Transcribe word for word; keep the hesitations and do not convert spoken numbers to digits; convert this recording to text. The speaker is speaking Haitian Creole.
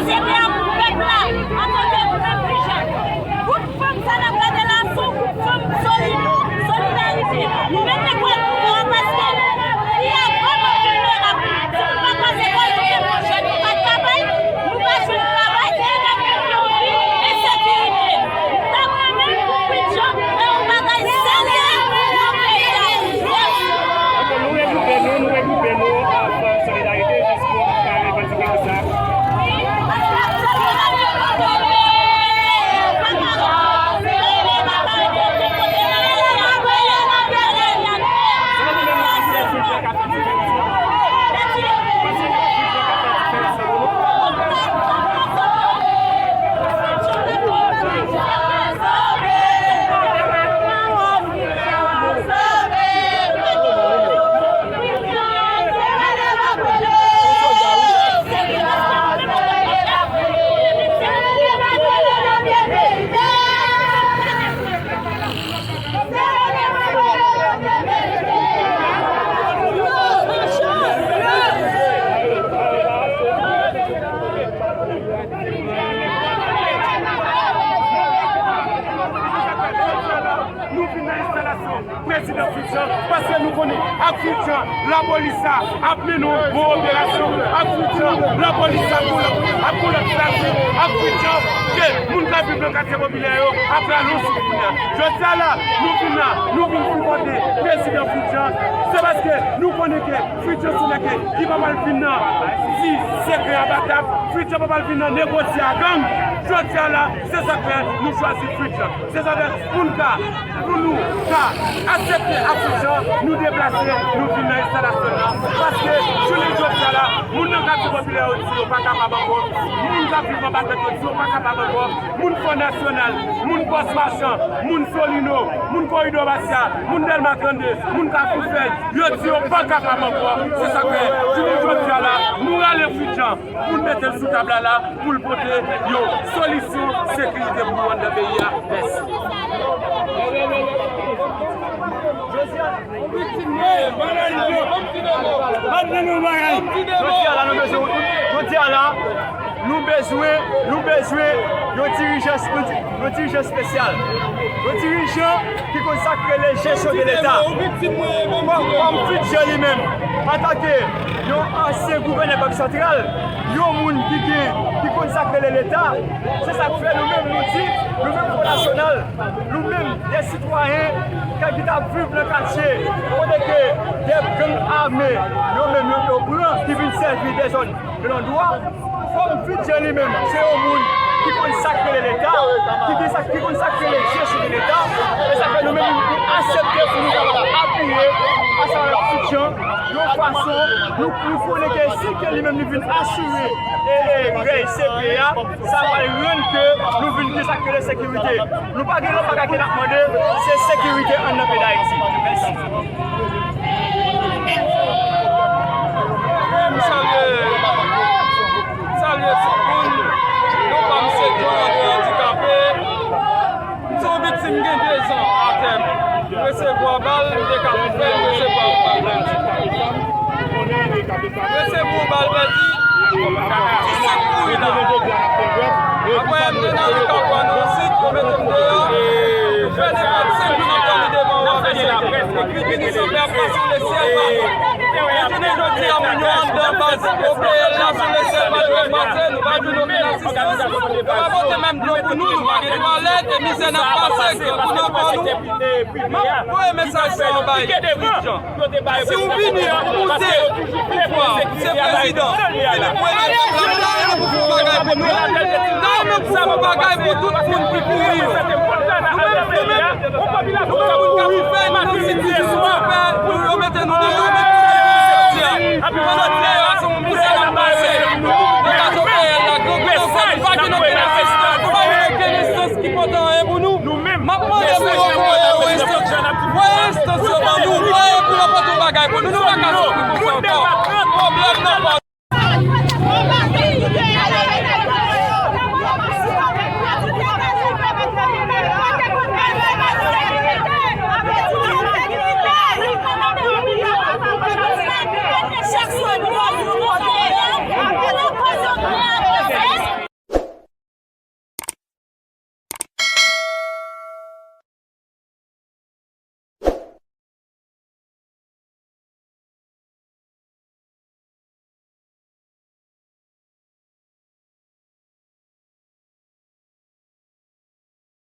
Se te pou pèp la, antanke nou menm ki jèn. Gwoup fanm sa n ap gade la, se yon gwoup fanm solid, solidarite. Nou menm, nou kwè nou fò, paske peyi a vrèman vilnerab. Si nou pa kwaze bò yo, gen pwochèn, nou pa t ka bay, nou pa jwenn travay, se yon nèg ki anvi ensekirite. M t ap renmen pou Fritjan fè yon bagay serye nan peyi a. Mèsi. Ankò, nou regwoupe nou, nou regwoupe nou, ann fè solidarite jis pou nou ka revandike kòb sa. Nou vin nan enstalasyon prezidan Fritjan, paske nou konnen ak Fritjan, lapolis la ap mennen yon gwo operasyon, ak Fritjan, lapolis la ap boule, ap boule ak flash, ak Fritjan, ke moun k ap viv nan katye popilè yo ap rale yon souf kounye a. Jodi a la, nou vin la, nou vin sipòte prezidan Fritjan, se paske nou konnen ke Fritjan se nèg ki pa pral vin nan ti sekrè aba tab, Fritjan pa pral vin nan negosye a gang. Jodi a la, se sa k fè nou chwazi Fritjan. Se sa k fè pou n ka, pou nou ka aksepte ak Fritjan, nou deplase, nou vin nan enstalasyon nan. Paske, jounen jodi a la, moun nan katye popilè yo di yo pa kapab ankò, moun k ap viv anba tèt yo di yo pa kapab ankò, moun Fò Nasyonal, moun Pòs Machan, moun Solino, moun Koridò Basya, moun Dèlma trannde, moun Kafou Fèy, yo di yo pa kapab ankò. Se sa k fè, jounen jodi a la, nou rale Fritjan pou n mete l sou tab la la, pou l pote yon solisyon sekirite pou nou anndan peyi a. Mèsi. Jodi a la, nou bezwen, jodi a la, nou bezwen, nou bezwen yon dirijan, yon dirijan espesyal. Yon dirijan ki konn sa k rele jesyon de Leta. Kòm, kòm Fritjan li menm, antanke yon ansyen gouvènè Bank Santral, yon moun ki gen, ki konn sa k rele Leta, se sa k fè nou menm nou di, nou menm Fò Nasyonal, nou menm de sitwayen k, ki t ap viv nan katye kote ke de gang ame yo menm yo, yo pran, ki vin sèvi de zòn de landwa, kòm Fritjan li menm, se yon moun ki konn sa k rele Leta, ki gen sa, ki konn sa k rele jesyon de Leta, e sa fè nou menm nou aksepte pou nou kapab apiye ansanm avèk Fritjan, yon fason nou, nou konnen ke si ke li menm li vin asire e, e, rèy C P A, sa pral rann ke nou vin gen sa k rele sekirite. Nou pa gen lòt bagay ke n ap mande, se sekirite anndan peyi Dayiti. Mèsi. M salye, m salye tout moun. Non pa m se John André Andikape. M se yon viktim gen de zan atè m. M resevwa bal, m te ka koupè, m resevwa yon bal pèdi. M resevwa yon bal pèdi. Ti sèk kouri la. Apre, m te nan ri Kapwa nan yon sit, yo mete m deyò. Yo fè nenpòt senk jou m ap dòmi devan w avèk sa. Ekri Guinison Bèb sou lesyèl mato. Men jounen jodi a, moun yo anndan baz O P L la sou lesyèl mato yo pase, nou pa jwenn okenn asistans. Yo pa pote menm dlo pou nou, nou pa gen twalèt, e mizè n ap pase, grangou nan kò nou. M ap voye mesaj sa yo bay Fritjan. Si w vini pou moute pouvwa, ou se prezidan, ou vini pou ede pèp la, nou ta renmen pou fè yon bagay pou nou. Nou ta renmen pou fè yon bagay pou tout moun ki kouri yo. Nou menm, nou menm, nou menm moun k ap fè nan siti sou pè, nou, yo mete nou deyò, men kounye a nou soti a. Pandan dèyè